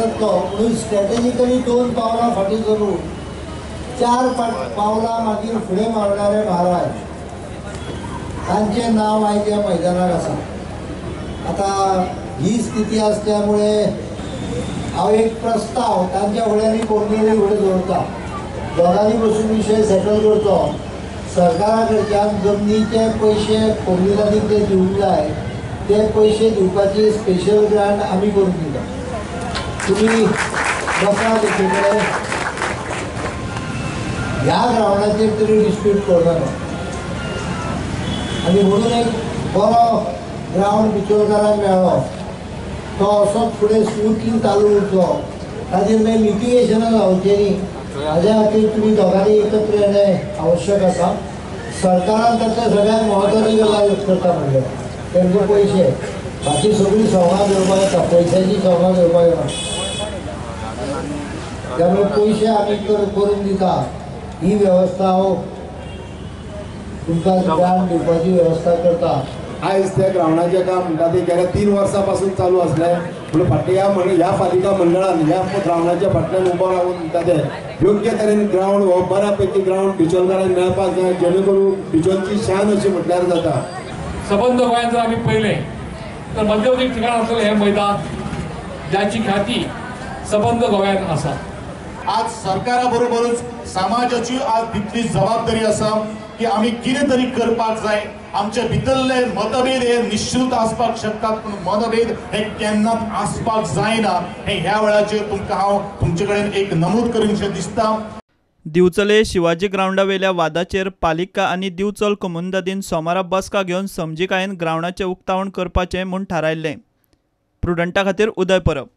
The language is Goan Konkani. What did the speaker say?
जातलो म्हणून स्ट्रॅटेजिकली 2 पावलां फाटीं करून 4 पावलां मागीर फुडें मारणारे महाराज तांचें नांव आयज ह्या मैदानाक आसा. आतां ही स्थिती आसल्यामुळे हांव एक प्रस्ताव तांच्या फुड्यांनी कोंकणी फुडें दवरता, दोगांनी बसून विशय सेटल करचो. सरकारा कडच्यान जमनीचे पयशे कोमुनिदादीक जे दिवंक जाय ते पयशे दिवपाची स्पेशल ग्रांट आमी करून दिता. तुमी बसा तेचे कडेन ह्या ग्रावंडाचेर तरी डिस्प्यूट करनाका. आनी म्हणून एक बरो ग्रावंड बिचोलकारांक मेळ्ळो, तो असोच फुडें स्मूथली चालू उरचो, ताजेर मागीर लिटिगेशनां जावचें न्ही हाज्या खातीर तुमी दोगांनी एकत्र येणें आवश्यक आसा. सरकारान तातलें सगळ्यांत म्हत्वाची गजाल करता म्हणल्यार तेंचे पयशे, बाकी सगळीं सवंगां घेवपाक येता, पयशांची सवंगां घेवपाक येना. त्यामुळे पयशे आमी करून दिता ही वेवस्था हांव तुमकां ग्रांट दिवपाची वेवस्था करता. आयज त्या ग्रावंडाचें काम म्हणटा तें गेल्या 3 वर्सां पासून चालू आसलें, पूण फाटल्या ह्या पालिका मंडळान ह्या ग्रावंडाच्या फाटल्यान उबो रावन म्हणटा तें योग्य तरेन ग्रावंड हो बऱ्या पैकी ग्रावंड बिचोलकारांक मेळपाक जाय, जेणे करून बिचोलची शान अशी म्हटल्यार जाता. सबंद गोंयांत जर आमी पळयलें तर मध्यवर्ती ठिकाण आसलेलें हें मैदान ज्याची ख्याती सबंद गोंयांत आसा. आज सरकारा बरोबरूच समाजाची आज तितली जबाबदारी आसा की आमी कितें तरी करपाक जाय. आमचे भितरले मतभेद हे निश्चित आसपाक शकतात, पूण मतभेद हे केन्नाच आसपाक जायना हे ह्या वेळाचेर तुमकां हांव तुमचे कडेन एक नमूद करीनशें दिसता. दिवचले शिवाजी ग्रावंडावेल्या वादाचेर पालिका आनी दिवचल कोमुनिदादीन सोमारा बसका घेवन समजिकायेन ग्रावंडाचें उक्तावण करपाचें म्हूण थारायल्लें. प्रुडंटा खातीर उदय परब.